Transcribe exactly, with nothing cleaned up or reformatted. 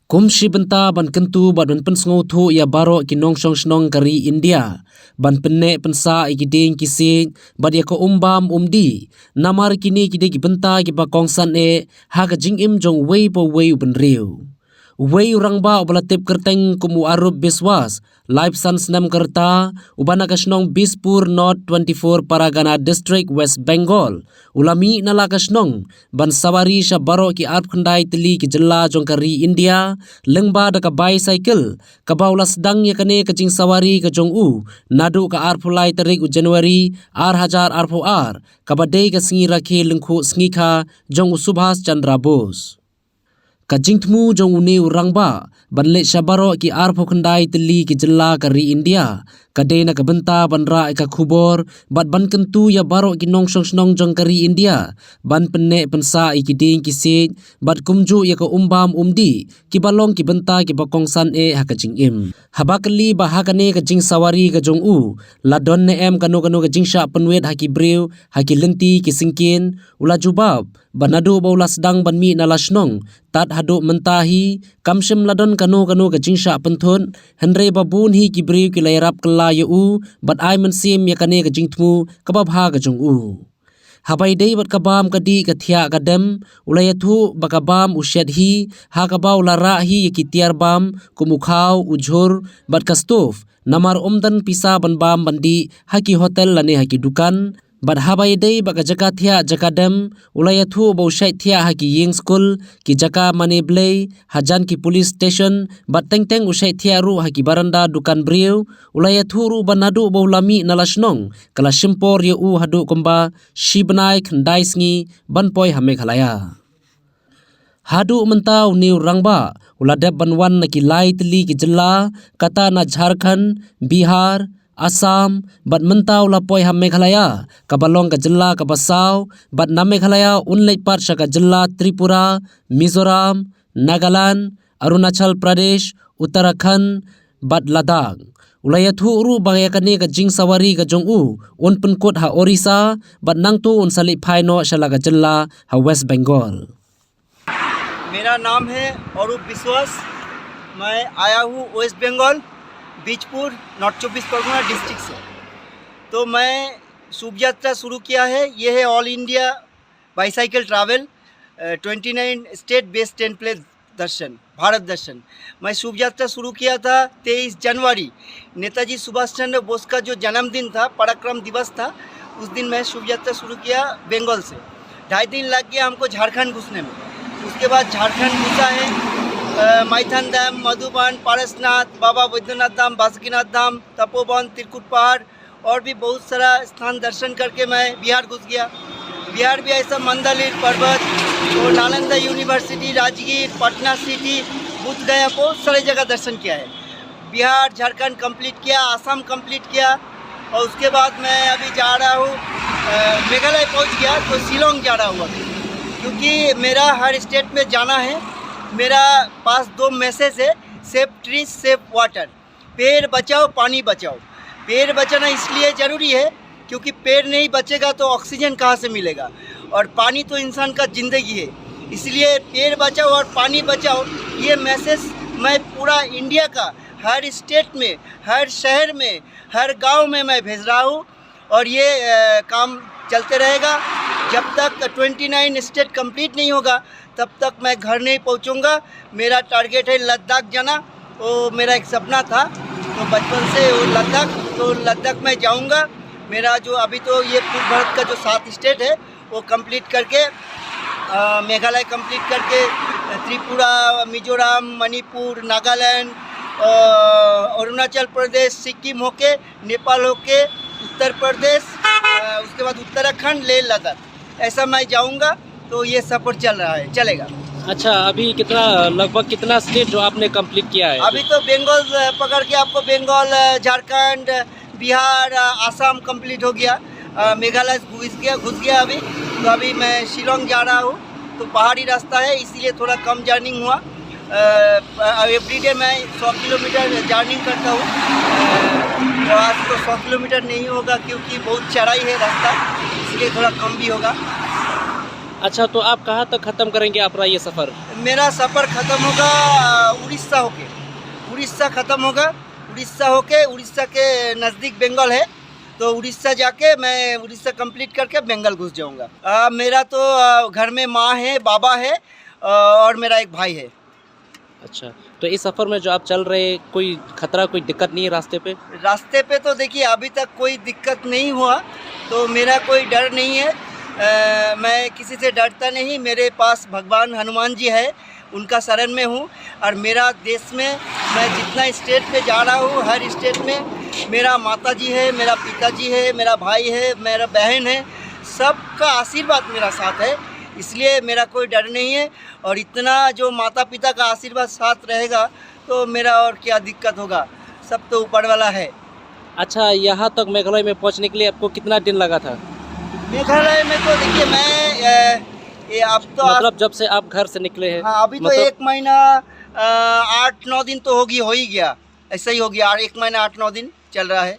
Kum shi bynta ban kyntu bad ban pynsngewthuh ïa baroh ki nongshong shnong ka ri India ban pynneh pynsah ïa ki dieng ki siej bad ïa ka um bam um dih, namar kine ki dei ki bynta kiba kongsan eh ha ka jingim jong uwei pa uwei u bynriew. Uwei u rangbah uba la tip kyrteng kum u Arup Biswas, laiphew san snem ka rta, uba na ka shnong Bispur North, twenty-four Paragana District, West Bengal, u la mih na la ka shnong ban sawari sha baroh ki arphew khyndai tylli ki jylla jong ka ri India lyngba da ka bicycle, kaba u la sdang ïa kane ka jingsawari ka jong u naduh ka arphew lai tarik u January ar hajar arphew ar, kaba dei ka sngi rakhe lyngkhuh sngi kha jong u Subhas Chandra Bose. Ka jingthmu jong une u rangbah ban leit sha baroh ki arphew khyndai tylli ki jylla ka ri India ka dei na ka bynta ban rah ïa ka khubor bad ban kyntu ïa baroh ki nongshong shnong jong ka ri India ban pynneh pynsah ïa ki dieng ki siej bad kumjuh ïa ka um bam um dih kiba long ki bynta kiba kongsan eh ha ka jingim. Haba kylli ba ha kane ka jingsawari ka jong u la don ne em kano kano ka jingshah pynwit ha ki briew ha ki lynti ki syngkien, u la jubab ba naduh ba u la sdang ban mih na la shnong tad haduh mynta hi kam shym la don kano kano ka jingshah pynthut, hynrei ba bun hi ki briew ki la ïarap kylla ïa u bad ai mynsiem ïa kane ka jingthmu kaba bha ka jong u. Haba ïadei bad ka bam ka dih ka thiah ka dem, u la ïathuh ba ka bam u shet hi ha kaba u la rah hi ïa ki tiar bam kum u khaw, u jhur bad ka stove, namar um don pisa ban bam ban dih ha ki hotel lane ha ki dukan. Bad haba ïadei bad ka jaka thiah jaka dem, u la ïathuh ba u shait thiah ha ki ïing skul, ki jaka mane blei, hajan ki police station bad teng teng u shait thiah ruh ha ki baranda dukan briew. U la ïathuh ruh ba naduh ba u la mih na la shnong ka la shim por ïa u haduh kumba shi bnai khyndai sngi ban poi ha Meghalaya. Haduh mynta une u rangbah u la dep ban wan na ki lai tylli ki jylla, kata na Jharkhand, Bihar, Assam bad mynta u la poi ha Meghalaya kaba long ka jylla kaba saw, bad na Meghalaya un leit pat sha ka jylla Tripura, Mizoram, Nagaland, Arunachal Pradesh, Uttarakhand bad Ladakh. U la ïathuh ruh ba ïa kane ka jingsawari ka jong u un pynkut ha Orissa bad nangta un sa leit phai noh sha la ka jylla ha West Bengal. मेरा नाम है अरूप विश्वास। मैं आया हूँ वेस्ट बंगाल, बीजपुर, नॉर्थ चौबीस परगना डिस्ट्रिक्ट से। तो मैं शुभ यात्रा शुरू किया है। ये है all India bicycle travel, twenty nine state based ten place दर्शन, भारत दर्शन। मैं शुभ यात्रा शुरू किया था तेईस जनवरी, नेताजी सुभाष चंद्र बोस का जो जन्मदिन था, पराक्रम दिवस था, उस दिन मैं शुभ यात्रा शुरू किया बंगाल से। ढाई दिन लग गया हमको झारखंड घुसने में। उसके बाद झारखंड घुसा है, अ, माइथन धाम, मधुबन, पारसनाथ, बाबा बैद्यनाथ धाम, बासुकीनाथ धाम, तपोवन, त्रिकुट पहाड़ और भी बहुत सारा स्थान दर्शन करके मैं बिहार घुस गया। बिहार भी ऐसा मंदसौर पर्वत और नालंदा यूनिवर्सिटी, राजगीर, पटना सिटी, बुद्ध गया, बहुत सारे जगह दर्शन किया है। बिहार, झारखंड कंप्लीट किया, आसाम कंप्लीट किया और उसके बाद मैं अभी जा रहा हूँ, अ, मेघालय पहुँच गया तो शिलोंग जा रहा हूँ अभी, क्योंकि मेरा हर स्टेट में जाना है। मेरा पास दो मैसेज है, सेव ट्रीज सेव वाटर। पेड़ बचाओ, पानी बचाओ। पेड़ बचाना इसलिए ज़रूरी है क्योंकि पेड़ नहीं बचेगा तो ऑक्सीजन कहाँ से मिलेगा, और पानी तो इंसान का ज़िंदगी है। इसलिए पेड़ बचाओ और पानी बचाओ, ये मैसेज मैं पूरा इंडिया का हर स्टेट में, हर शहर में, हर गांव में मैं भेज रहा हूँ। और ये, अ, काम चलते रहेगा जब तक ट्वेंटी नाइन स्टेट कंप्लीट नहीं होगा, तब तक मैं घर नहीं पहुंचूंगा। मेरा टारगेट है लद्दाख जाना, वो मेरा एक सपना था, तो बचपन से वो लद्दाख, तो लद्दाख मैं जाऊंगा। मेरा जो अभी तो ये पूर्व भारत का जो सात स्टेट है, वो कंप्लीट करके, अ, मेघालय कंप्लीट करके, त्रिपुरा, मिजोरम, मणिपुर, नागालैंड, अ, अरुणाचल प्रदेश, सिक्किम होके, नेपाल होके, उत्तर प्रदेश, अ, उसके बाद उत्तराखंड, लेह लद्दाख, ऐसा मैं जाऊंगा। तो ये सफर चल रहा है, चलेगा। अच्छा, अभी कितना, लगभग कितना स्टेट जो आपने कंप्लीट किया है? अभी तो बंगाल, अ, पकड़ के आपको बंगाल, अ, झारखंड, बिहार, अ, आसाम कंप्लीट हो गया, अ, मेघालय घुस गया, घुस गया अभी। तो अभी मैं शिलोंग जा रहा हूँ, तो पहाड़ी रास्ता है, इसीलिए थोड़ा कम जर्निंग हुआ। एवरीडे मैं सौ किलोमीटर जर्निंग करता हूँ, अ, तो आज तो सौ किलोमीटर नहीं होगा क्योंकि बहुत चढ़ाई है रास्ता, इसलिए थोड़ा कम भी होगा। अच्छा, तो आप कहाँ तक खत्म करेंगे अपना ये सफर? मेरा सफर खत्म होगा उड़ीसा होके। उड़ीसा खत्म होगा। उड़ीसा होके, उड़ीसा के नजदीक बंगाल है, तो उड़ीसा जाके मैं उड़ीसा कंप्लीट करके बंगाल घुस जाऊंगा। आ, मेरा तो आ, घर में माँ है, बाबा है, आ, और मेरा एक भाई है। अच्छा, तो इस सफर में जो आप चल रहे हैं, कोई खतरा, कोई दिक्कत नहीं है रास्ते पे? रास्ते पे तो देखिए, अभी तक कोई दिक्कत नहीं हुआ, तो मेरा कोई डर नहीं है। आ, मैं किसी से डरता नहीं। मेरे पास भगवान हनुमान जी है, उनका शरण में हूँ। और मेरा देश में मैं जितना स्टेट पे जा रहा हूँ, हर स्टेट में मेरा माता जी है, मेरा पिताजी है, मेरा भाई है, मेरा बहन है, सबका आशीर्वाद मेरा साथ है, इसलिए मेरा कोई डर नहीं है। और इतना जो माता पिता का आशीर्वाद साथ रहेगा, तो मेरा और क्या दिक्कत होगा? सब तो ऊपर वाला है। अच्छा, यहाँ तक मेघालय में पहुँचने के लिए आपको कितना दिन लगा था? मेघालय में तो देखिए, मैं अ, ये अब तो आज- मतलब, जब से आप घर से निकले हैं? हाँ, अभी तो मतलब- एक महीना, अ, आठ नौ दिन तो होगी, हो ही गया, ऐसा ही हो गया। और एक महीना आठ नौ दिन चल रहा है।